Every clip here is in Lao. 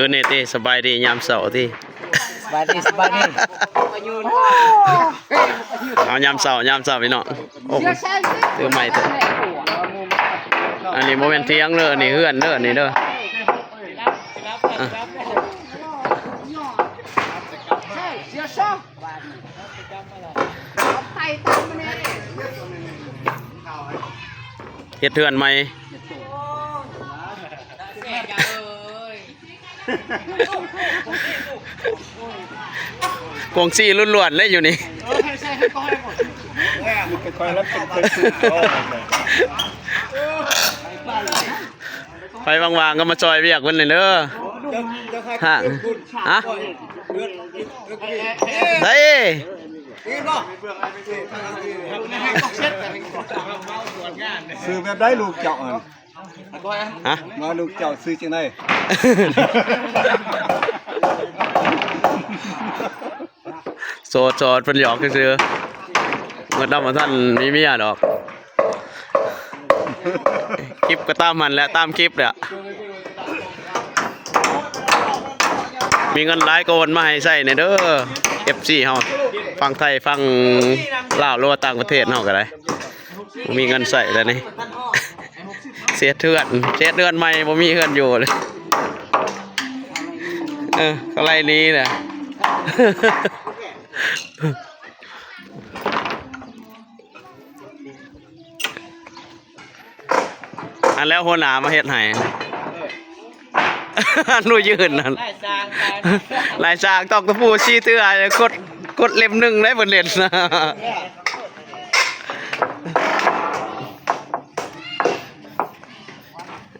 ຄືນີ້ຕິ ສະບາຍດີຍາມເຊົ້າຕິ ສະບາຍດີ ສະບາຍດີ ເອົາຍາມເຊົ້າ ຍາມເຊົ້າພີ່ນ້ອງ. ໂອ້ ຖືໄມ້ເຕີ ອັນນີ້ບໍ່ແມ່ນຖຽງເດີ ອັນນີ້ເຮືອນເດີ ອັນນີ້ເດີ. ອ່ະ ເຮັດເຮືອນໃໝ່ ກວງຊີລ້ວນໆເລີຍຢູ່ນີ້. ໃຜວ່າງໆກໍມາຊ່ອຍວຽກເພິ່ນແດ່ເດີ. ຮະ ຮະ ໄດ້ ຊື່ແບບໃດລູກເຈົ້າຫັ້ນ? ຮະ ວ່າລູກເຈົ້າຊື່ຈັ່ງໃດ? ໂສດໆ ເພິ່ນຫຍອກຊື່ໆ ເໝິດລຳບໍ່ທັນມີເມຍດອກ. ຄລິບກໍຕາມຫັ້ນແຫຼະ ຕາມຄລິບແຫຼະ. ມີເງິນຫຼາຍກໍໂອນມາໃຫ້ໃຊ້ແດ່ເດີ ເອັຟຊີເຮົາ ຝັ່ງໄທ ຝັ່ງລາວ ຫຼືວ່າຕ່າງປະເທດເຮົາກໍໄດ້. ບໍ່ມີເງິນໃຊ້ແລ້ວນີ້ ເສດເຮືອນ ເສດເຮືອນໃໝ່ ບໍ່ມີເຮືອນຢູ່ເລີຍ. ເອີ ເຂົາໄລ່ໜີແຫຼະ. ອັນແລ້ວຫົວໜ້າມາເຮັດໃຫ້ ອັນໜູຢືນນັ້ນ ລາຍຊ່າງ ລາຍຊ່າງຕອກຕະປູສີ່ເທື່ອ ກົດ ກົດເຫຼັ້ມໜຶ່ງໄດ້ເພິ່ນເຫຼັ້ນ.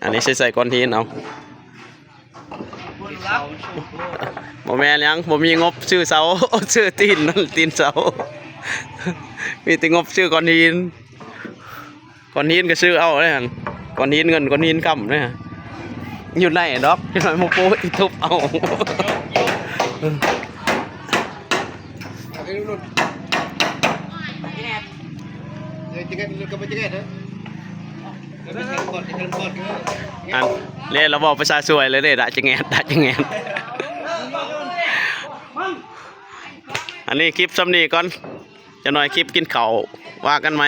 ອັນນີ້ຊິໃສ່ກ້ອນຫີນເອົາ. ບໍ່ແມ່ນຫຍັງ ບໍ່ມີງົບຊື້ເສົາ ຊື້ຕີນນັ້ນ ຕີນເສົາ ມີແຕ່ງົບຊື້ກ້ອນຫີນ. ກ້ອນຫີນກໍຊື້ເອົາເດ້ຫັ້ນ ກ້ອນຫີນເງິນ ກ້ອນຫີນຄຳເດ້ ຢູ່ໃນດອກ ຈັກໜ້ອຍມາໂປ້ອີທຸບເອົາ. ອັນເດ້ ລາວເວົ້າພາສາຊ່ວຍເລີຍເດ້ ດະຈະແງດ ດະຈະແງດ. ອັນນີ້ຄລິບຊ່ຳນີ້ກ່ອນ ຈັກໜ້ອຍຄລິບກິນເຂົ້າວ່າກັນໃໝ່.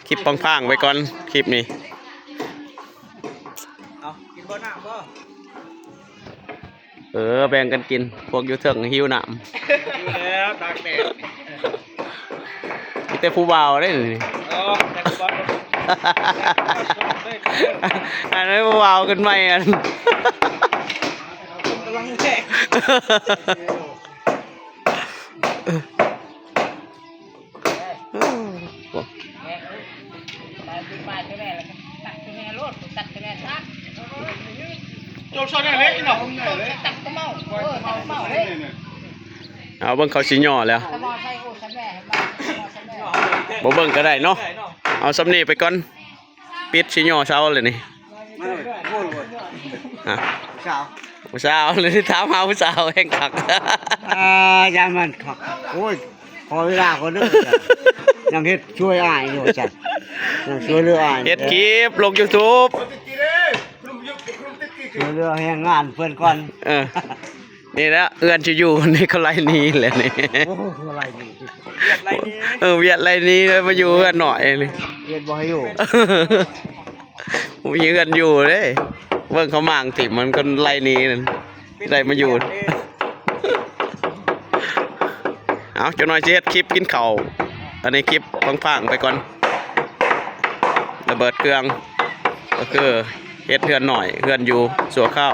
ຄລິບພາງໆໄປກ່ອນ ຄລິບນີ້. ເອົາ ກິນບໍ່ ນ້ຳບໍ່? ເອີ ແບ່ງກັນກິນ ພວກຢູ່ເທິງຫິວນ້ຳ. ຫິວແລ້ວ ຕາກແດດ. ມີແຕ່ຜູ້ບ່າວເດ້ນີ້. ເອີ ແຕ່ຜູ້ບ່າວ. ອັນນັ້ນຜູ້ບ່າວຂຶ້ນໃໝ່ ອັນ ກຳລັງແລກ. ເອົາເບິ່ງເຂົາຊິຍໍ້ແລ້ວ ບໍ່ເບິ່ງກໍໄດ້ເນາະ. ເອົາຊ່ຳນີ້ໄປກ່ອນ ປິດຊິຍໍ້ເຊົາແລ້ວນີ້. ຮະ ຜູ້ສາວ ຜູ້ສາວ ເລີຍຖາມຫາຜູ້ສາວແຮ່ງຄັກ. ອ່າ ຢ່າມັນຄັກ ໂອ້ຍ ຂໍເວລາກ່ອນເດີ ຍັງເຮັດຊ່ວຍອ້າຍຢູ່ ວ່າຊັ້ນ ຍັງຊ່ວຍເຫຼືອອ້າຍ ເຮັດຄລິບລົງຢູທູບ ຊ່ວຍເຫຼືອແຮງງານເພິ່ນກ່ອນ. ເອີ ນີ້ແຫຼະເຮືອນຊິຢູ່ ນີ້ເຂົາໄລ່ໜີແຫຼະນີ້. ໂອ້ ເຂົາໄລ່ໜີ ເອີ ວຽກໄລ່ໜີ ມາຢູ່ເຮືອນໜ້ອຍນີ້ ວຽກບໍ່ໃຫ້ຢູ່ ບໍ່ມີເຮືອນຢູ່ເດ້. ເບິ່ງເຂົາມ້າງຖິ້ມ ມັນກໍໄລ່ໜີນັ້ນ ໄດ້ມາຢູ່. ເອົາ ຈັກໜ້ອຍຊິເຮັດຄລິບກິນເຂົ້າ ອັນນີ້ຄລິບພາງໆໄປກ່ອນ ລະເບີດເຄື່ອງ ກໍຄືເຮັດເຮືອນໜ້ອຍ ເຮືອນຢູ່ຊົ່ວຄາວ.